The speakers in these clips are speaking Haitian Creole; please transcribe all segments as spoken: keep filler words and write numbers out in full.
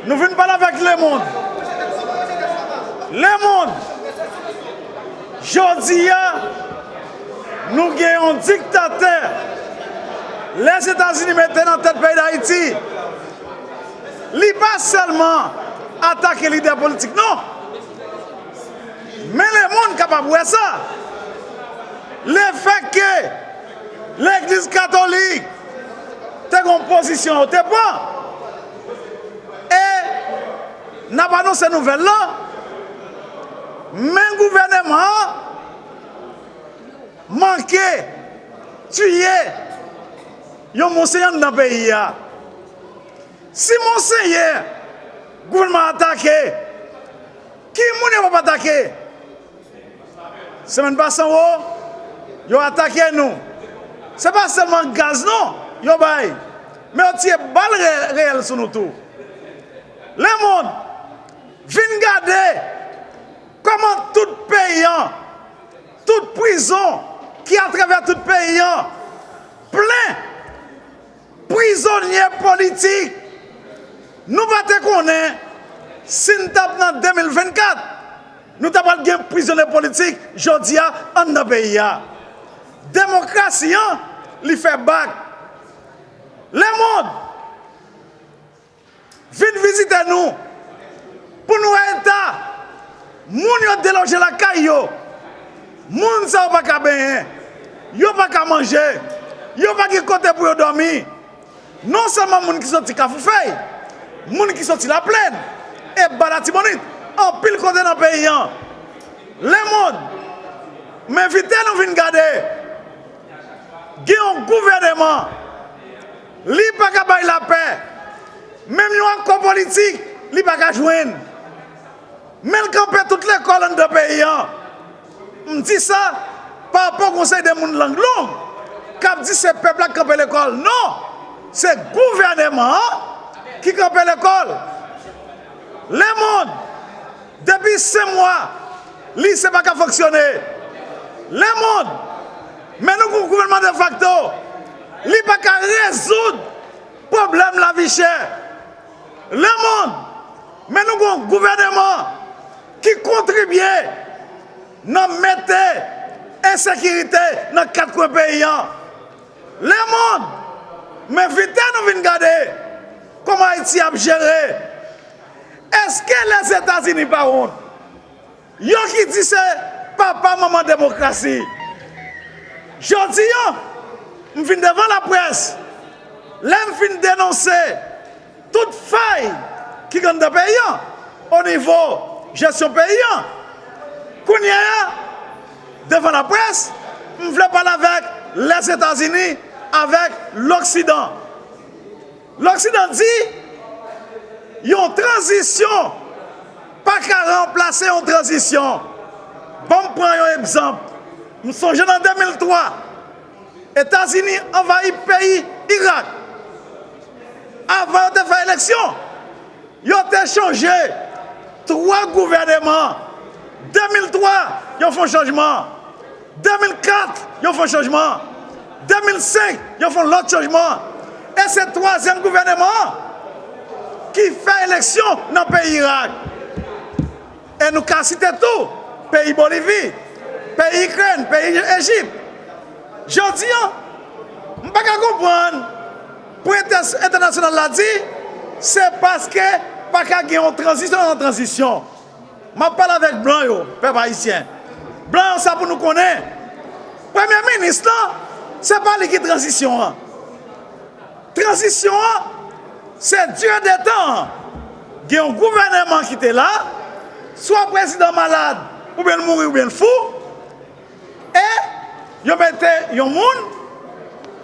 Nou vin pale avèk lemonn. Lemonn, jodi a, nou gen yon diktatè Lèzetazini mete nan tèt peyi Dayiti. Li pa sèlman atake lidè politik, non. Men lemonn kapab wè sa. Lefètke Legliz Katolik te gen yon pozisyon yo te pran, e n ap anonse nouvèl lan, men gouvèneman an manke tiye yon monsenyè anndan peyi a. Si monsenyè gouvènman an atake, ki moun yo p ap atake? Semèn pase anwo, yo atake nou. Se pa sèlman gaz non yo bay, men yo tire bal re- reyèl sou nou tou. Lemonn, vin gade kòman tout peyi an, tout prizon ki atravè tout peyi an plen prizonye politik. Nou pa te konnen si n t ap nan de mil vennkat, nou ta pral gen prizonye politik jodi a anndan peyi a. Demokrasi an, li fè bak. Lemonn, vin vizite nou pou n wè eta moun yo deloje lakay yo. Moun sa yo pa ka benyen, yo pa ka manje, yo pa gen kote pou yo dòmi. Non sèlman moun ki soti Kafou Fèy, moun ki soti Laplèn, e ba Latibonit, anpil kote nan peyi an. Lemonn, m envite nou vin gade. Gen yon gouvèneman, li pa ka bay lapè. Menm yon akò politik, li pa ka jwenn. Men l kanpe tout lekòl anndan peyi an. M di sa pa rapò konsèy de moun lang long k ap di se pèp la k kanpe lekòl. Non! Se gouvèneman an ki kanpe lekòl. Lemonn, depi senk mwa, lise pa ka fonksyone. Lemonn, men nou gon gouvènman defakto, li pa ka rezoud pwoblèm lavi chè. Lemonn, men nou gon gouvèneman ki kontribye nan mete ensekirite nan kat kwen peyi an. Lemonn, m envite nou vin gade kòman Ayiti ap jere. Èske Lèzetazini pa wont? Yo ki di se papa manman demokrasi. Jodi a, m vin devan laprès, lè m fin denonse tout fay ki gen anndan peyi an, o nivo jesyon peyi an. Kounye a, devan laprès, m vle pale avèk Lèzetazini, avèk Loksidan. Loksidan di yon tranzisyon pa ka ranplase yon tranzisyon. Ban m pran yon egzanp. M sonje nan de mil twa, Etazini anvayi peyi Irak. Avan yo te fè eleksyon, yo te chanje twa gouvèneman. De mil twa, yo fè yon chanjman. De mil kat, yo fè yon chanjman. De mil senk, yo fè yon lòt chanjman. E se twazyèm gouvèneman an ki fè eleksyon nan peyi Irak. E nou ka site tou peyi Bolivi, peyi Ikrèn, peyi Ejip. Jodi a, m pa ka konprann pou entè- entènasyonal la di se paske pa ka gen yon tranzisyon nan tranzisyon. M ap pale avèk blan yo, pèp ayisyen. Blan yo, sa pou nou konnen, premye minis lan, se pa li ki tranzisyon an. Tranzisyon an, se dire de tan an. Gen yon gouvèneman ki te la, swa prezidan malad, oubyen l mouri, oubyen l fou, e yo mete yon moun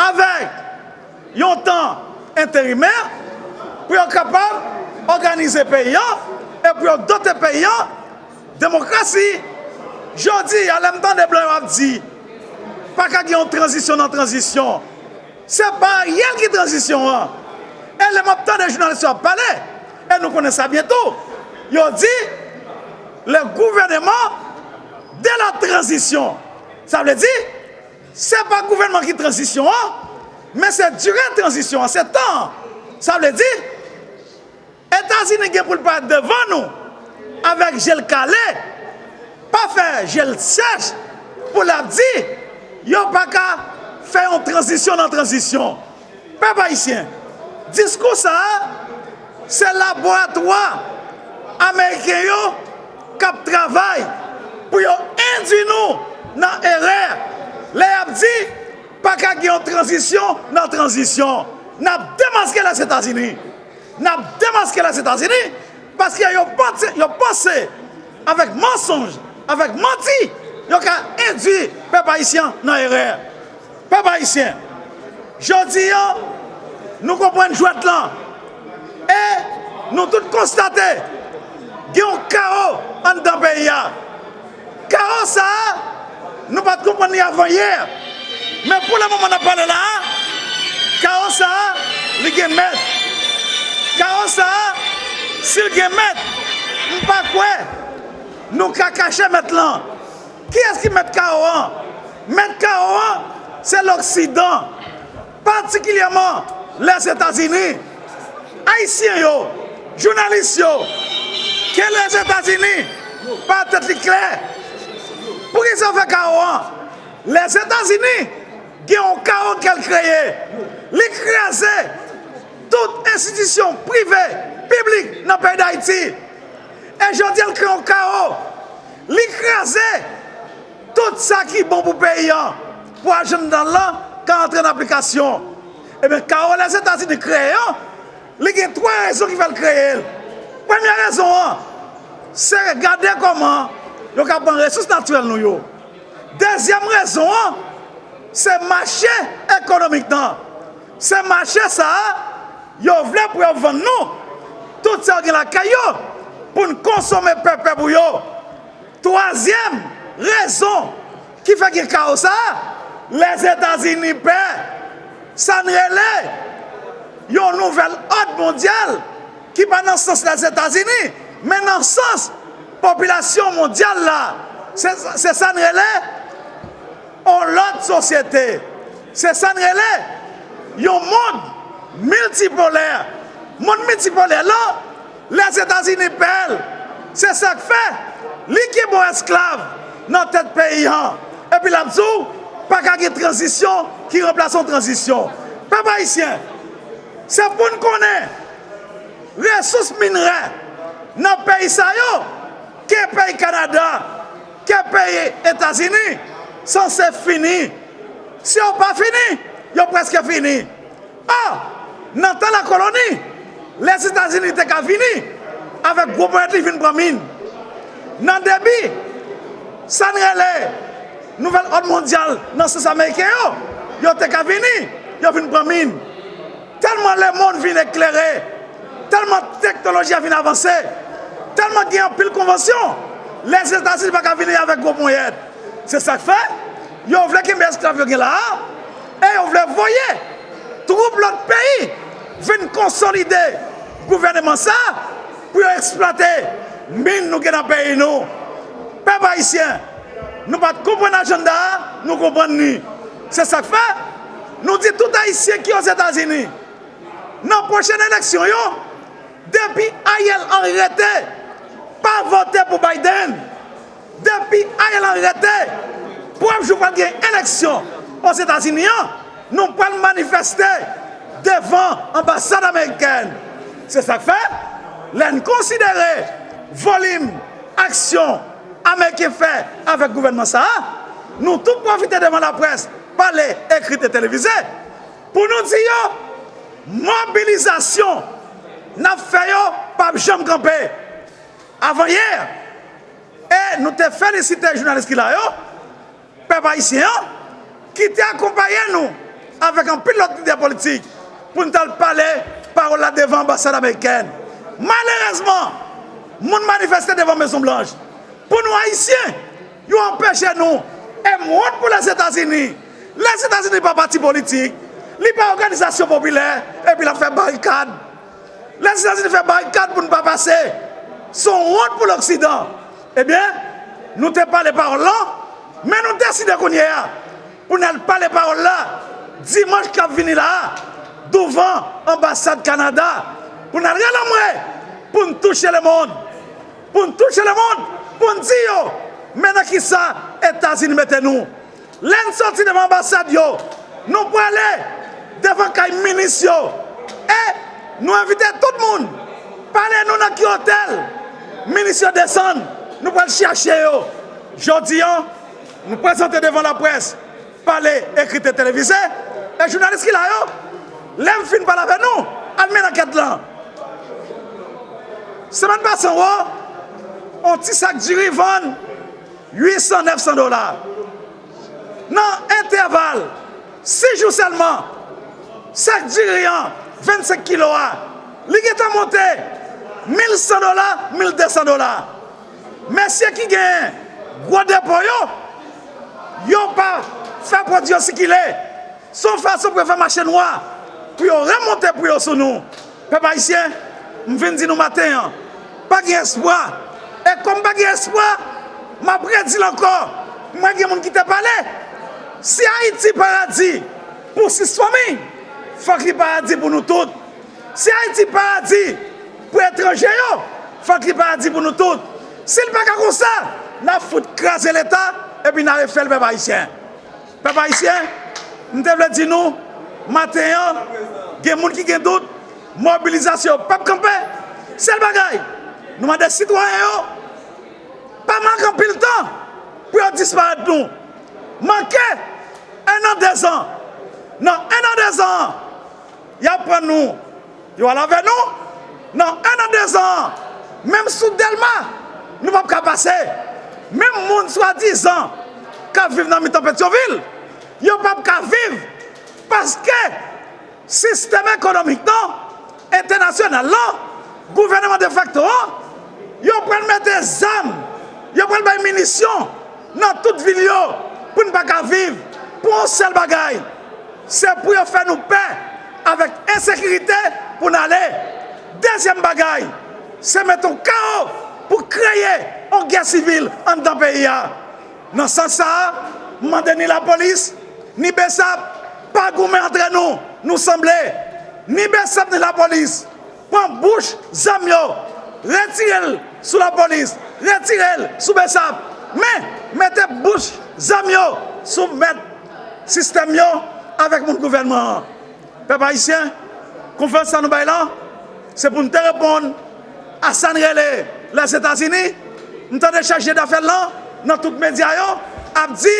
avèk yon tan enterimè pou yo kapab òganize peyi an e pou yo dote peyi an demokrasi. Jodi a, lè m tande blan yo ap di pa ka gen yon tranzisyon nan tranzisyon, se pa Ariel ki tranzisyon an. E lè m ap tande jounalis yo ap pale, e nou konnen sa byen tou, yo di le gouvernement de la transition. Sa vle di, se pa gouvènman ki tranzisyon an, men se dire tranzisyon an, se tan an. Sa vle di, eta Etazini gen pou l parèt devan nou avèk je l kale, pa fè je l sèch, pou l ap di yo pa ka fè yon tranzisyon nan tranzisyon. Pèp ayisyen, diskou sa a, se laboratwa ameriken yo k ap travay pou yo endwi nou nan erè lè y ap di pa ka gen yon tranzisyon nan tranzisyon. N ap demaske Lèzetazini. N ap demaske Lèzetazini paske yo panse, yo panse avèk mansonj, avèk manti, yo ka endwi pèp ayisyen nan erè. Pèp ayisyen, jodi a, nou konprann jwèt lan e nou tout konstate gen yon kawo anndan peyi a. Kawo sa a, nou pa t konprann li avan yè. Men pou le moman n ap pale la a, kawo sa a, li gen mèt. Kawo sa a, si l gen mèt, m pa kwè nou ka kache mèt lan. Kiyès ki mèt kawo an? Mèt kawo an, se Loksidan, patikilyèman Lèzetazini. Ayisyen yo, jounalis yo, ke Lèzetazini pa tèt li klè. Poukisa yo fè kawo an? Lèzetazini gen yon kawo ke l kreye. Li kraze tout enstitisyon prive, piblik nan peyi Dayiti. E jodi a, l kreye yon kawo. Li kraze tout sa ki bon pou peyi an, pou ajanda l lan ka antre nan aplikasyon. Ebyen, kawo Lèzetazini kreye an, li gen twa rezon ki fè l kreye l. Premye rezon an, se gade kòman yo ka pran resous natirèl nou yo. Dezyèm rezon an, se mache ekonomik lan. Se mache sa a, yo vle pou yo vann nou tout sa yo gen lakay yo, pou n konsome pèpè pou yo. Twazyèm rezon ki fè gen kawo sa a, Lèzetazini pè sa n rele yon nouvèl òd mondyal ki pa nan sans Lèzetazini, men nan sans popilasyon mondyal la. Se, se sa n rele yon lòt sosyete. Se sa n rele yon mond miltipolè. Mond miltipolè lan, Lèzetazini pè l. Se sa k fè li kenbe w esklav nan tèt peyi an. Epi l ap di w, pa ka gen tranzisyon ki ranplase yon tranzisyon. Pèp ayisyen, se pou n konnen resous minerè nan peyi sa yo, ke peyi Kanada, ke peyi Etazini, sanse fini. Si yo pa fini, yo prèske fini. Ò, nan tan lakoloni, Lèzetazini te ka vini avèk gwo ponyèt li vin pran min. Nan debi sa n rele nouvèl òd mondyal nan sans ameriken yo, yo te ka vini, yo vin pran min. Tèlman lemonn vin eklere, tèlman teknoloji a vin avanse, tèlman gen anpil konvansyon, Lèzetazini pa ka vini avèk gwo ponyèt. Se sa k fè yo vle kenbe esklav yo gen la a, e yo vle voye twoup lòt peyi vin konsolide gouvèneman sa a pou yo eksplwate min nou gen nan peyi nou. Pèp ayisyen, nou pa t konprann ajanda a, nou konprann li. Se sa k fè nou di tout Ayisyen ki Ozetazini, nan pwochèn eleksyon yo, depi Ariel Henry rete, pa vote pou Biden. Depi Ariel Henry rete, premye jou pral gen eleksyon Ozetazini an, nou pral manifeste devan anbasad amerikèn. Se sa k fè, lè n konsidere volim aksyon ameriken fè avèk gouvènman sa a, nou tou pwofite devan laprès, pale, ekri e televize, pou nou di yo, mobilizasyon n ap fè yo p ap janm kanpe. Avanyè, e nou te felisite jounalis ki la yo, pèp ayisyen an, ki te akonpaye nou avèk anpil lòt lidè politik pou n t al pale pawòl la devan anbasad amerikèn. Malerezman, moun manifeste devan Mezon Blanch. Pou nou Ayisyen, yo anpeche nou. E m wont pou Lèzetazini. Lèzetazini pa pati politik. Li pa òganizasyon popilè. Epi l ap fè barikad. Lèzetazini fè barikad pou n pa pase. Se yon wont pou Loksidan. Ebyen, nou te pale pawòl lan, men nou deside kounye a pou n al pale pawòl la dimanch k ap vini la a, douvan anbasad Kanada, pou n al relanmwe touche lemonn. Pou n touche lemonn, pou n di yo, men nan kisa Etazini mete nou. Lè n soti devan anbasad yo, nou prale devan kay minis yo. E nou envite tout moun, pale nou nan ki otèl minis yo desann, nou pral chache yo. Jodi a, nou prezante devan laprès, pale, ekri, televize, e jounalis ki la yo, lè m fin pale avè nou, al mennen ankèt lan. Semèn pase, w, yon ti sak diri vann uit san, nèf san dola. Nan entèval sis jou sèlman, sak diri an, vennsenk kilo a, li gentan monte mil san dola, mil de san dola. Mesye ki gen gwo depo yo, yo pa fè pwodui yo sikile. Se yon fason pou yo fè mache nwa, pou yo remonte pri yo sou nou. Pèp ayisyen, m vin di nou maten an, pa gen espwa. E kòm pa gen espwa, m ap redi l ankò, m wè gen moun ki te pale. Si Ayiti paradi pou sis fanmi, fòk li paradi pou nou tout. Si Ayiti paradi pou etranje yo, fòk li paradi pou nou tout. Si l pa ka konsa, n ap fout kraze Leta, epi n a refè l, pèp ayisyen. Pèp ayisyen, m te vle di nou, maten an, gen moun ki gen dout, mobilizasyon p ap kanpe. Sèl bagay, nou mande sitwayen yo, pa manke anpil tan pou yo disparèt nou. Manke en an, dezan. Nan en an, dezan an, y ap pran nou, yo al avè nou. Nan en an, dezan an, menm sou Dèlma, nou p ap ka pase. Menm moun swadizan k ap viv nan mitan Petyonvil, yo p ap ka viv paske sistèm ekonomik nan, entènasyonal lan, gouvènman defakto an, yo pral mete zam, yo pral bay minisyon nan tout vil yo pou n pa ka viv pou yon sèl bagay, se pou yo fè nou pè avèk ensekirite pou n ale. Dezyèm bagay, se mete yon kawo pou kreye yon gè sivil anndan peyi a. Nan sans sa a, m mande ni lapolis, ni besap, pa goumen antre nou, nou sanble. Ni besap, ni lapolis, pran bouch zam yo, retire l sou lapolis, retire l sou besap, men mete bouch zam yo sou mèt sistèm yo avèk moun gouvènman an. Pèp ayisyen, konferans sa nou bay la, se pou n te reponn a sa n rele Lèzetazini. M tande chèf dafè lan nan tout medya yo ap di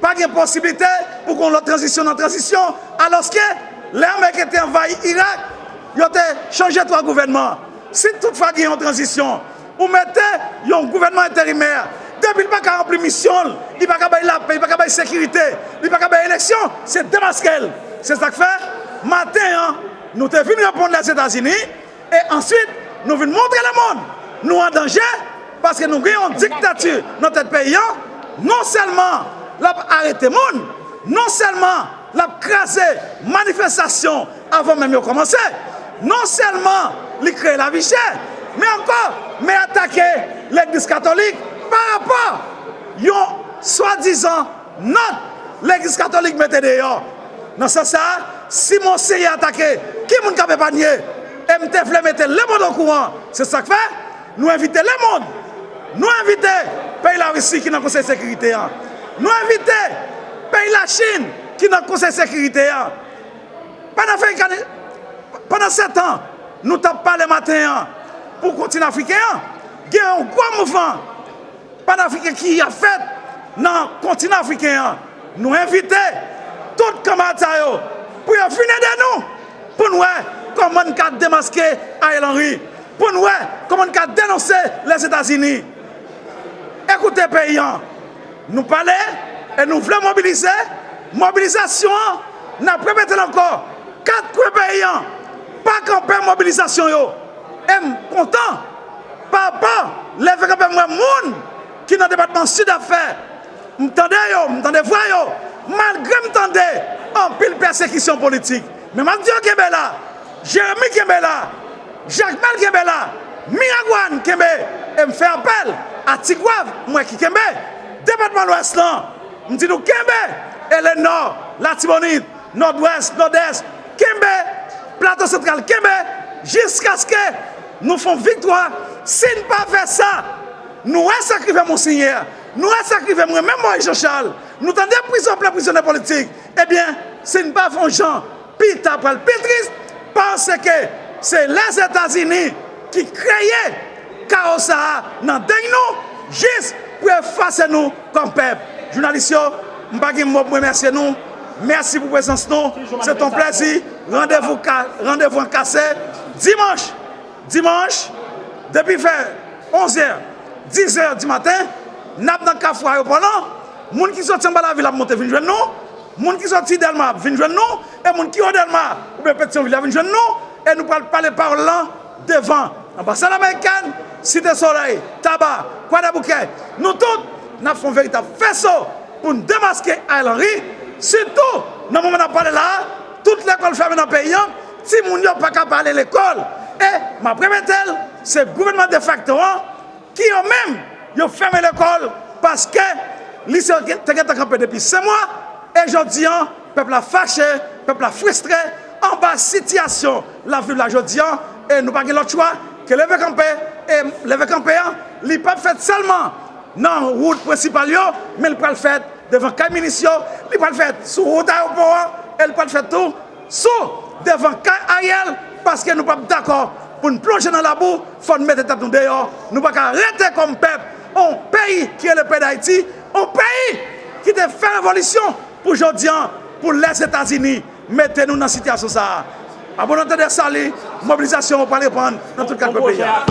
pa gen posiblite pou gen yon lòt tranzisyon nan tranzisyon, alòske lè Ameriken te anvayi Irak, yo te chanje twa gouvènman. Si toutfwa gen yon tranzisyon, ou mete yon gouvènman enterimè, depi l pa ka ranpli misyon l, li pa ka bay lapè, li pa ka bay sekirite, li pa ka bay eleksyon, se demaske l. Se sa k fè, maten an, nou te vin reponn Lèzetazini, e answit, nou vin montre lemonn nou an danje, paske nou gen yon diktati nan tèt peyi an. Non sèlman l ap arete moun, non sèlman l ap kraze manifestasyon avan menm yo kòmanse. Non sèlman li kreye lavi chè, men ankò, men atake legliz katolik pa rapò yon swadizan nòt legliz katolik mete deyò. Nan sans sa a, si Monseyè atake, ki moun k ap epanye? E m te vle mete lemonn okouran. Se sa k fè, nou envite lemonn, nou envite peyi Larisi ki nan Konsèy Sekirite a. Nou envite peyi Lachin ki nan Konsèy Sekirite a. Panafrikan, pandan sèt an, nou t ap pale maten an pou kontinan afriken an, gen yon gwo mouvman panafriken ki ap fèt nan kontinan afriken an. Nou envite tout kanmarad sa yo pou yo vin ede nou, pou n wè kòman n ka demaske Ariel Henry, pou n wè kòman n ka denonse Lèzetazini. Ekoute peyi an, nou pale e nou vle mobilize. Mobilizasyon an, n ap repete l ankò, kat kwen peyi an, pa kanpe mobilizasyon yo. E m kontan, pa rapò leve kanpe m wè moun ki nan depatman Sid ap fè. M tande yo, m tande vwa yo, malgre m tande anpil pèsekisyon politik. Men m ap di yo kenbe la, Jeremi kenbe la, Jakmèl kenbe la, Miragwàn kenbe, e m fè apèl a Tigwav, m wè ki kenbe, depatman Lwès lan, m di nou kenbe, e Lenò, Latibonit, Nòdwès, Nòdès, kenbe, Plato Santral kenbe, jiskaske Nou fè yon viktwa. Si n pa fè sa, nou wè sa k rive Monsenyè, nou wè sa k rive mwen menm Moyiz Janchal, nou tande prizon plen prizonye politik. Ebyen, si n pa fè yon jan, pita pral pi tris, paske se Lèzetazini ki kreye kawo sa a nan deng nou, jis pou efase nou kòm pèp. Jounalis yo, m pa gen mo pou m remèsye nou. Mèsi pou prezans nou. Se t on plèzi. Randevou ka, randevou an kase dimanch. Dimanch, depi fè onz è, diz è di maten, n ap nan kafou ayewopò lan. Moun ki soti anba lavil ap monte vin jwenn nou. Moun ki soti Dèlma ap vin jwenn nou. E moun ki o Dèlma oubyen Petyonvil ap vin jwenn nou. E nou pral pale pawòl lan devan anbasad amerikèn, Site Solèy, Taba, Kwadèboukè. Nou tout, n ap fè yon veritab feso pou n demaske Ariel Henry. Sitou, nan moman n ap pale la a, tout lekòl fèmen nan peyi an, timoun yo pa ka pa ale lekòl. E m ap repete l, se gouvènman defakto an ki yo menm, yo fèmen lekòl paske lise yo te gentan kanpe depi senk mwa. E jodi an, pèp la fache, pèp la fristre anba sitiyasyon l ap viv la jodi an. E nou pa gen lòt chwa ke leve kanpe. E leve kanpe an, li p ap fèt sèlman nan wout prensipal yo, men l pral fèt devan kay minis yo, li pral fèt sou wout ayewopò an, e li pral fèt tou sou devan kay Ariel, paske nou p ap dakò pou n plonje nan labou. Fò n mete tèt nou deyò. Nou pa ka rete kòm pèp, yon peyi ki rele peyi Dayiti, yon peyi ki te fè revolisyon pou jodi an, pou Lèzetazini mete nou nan sitiyasyon sa a. Abòne, tande, sali, mobilizasyon an pral reprann nan tout kat peyi a.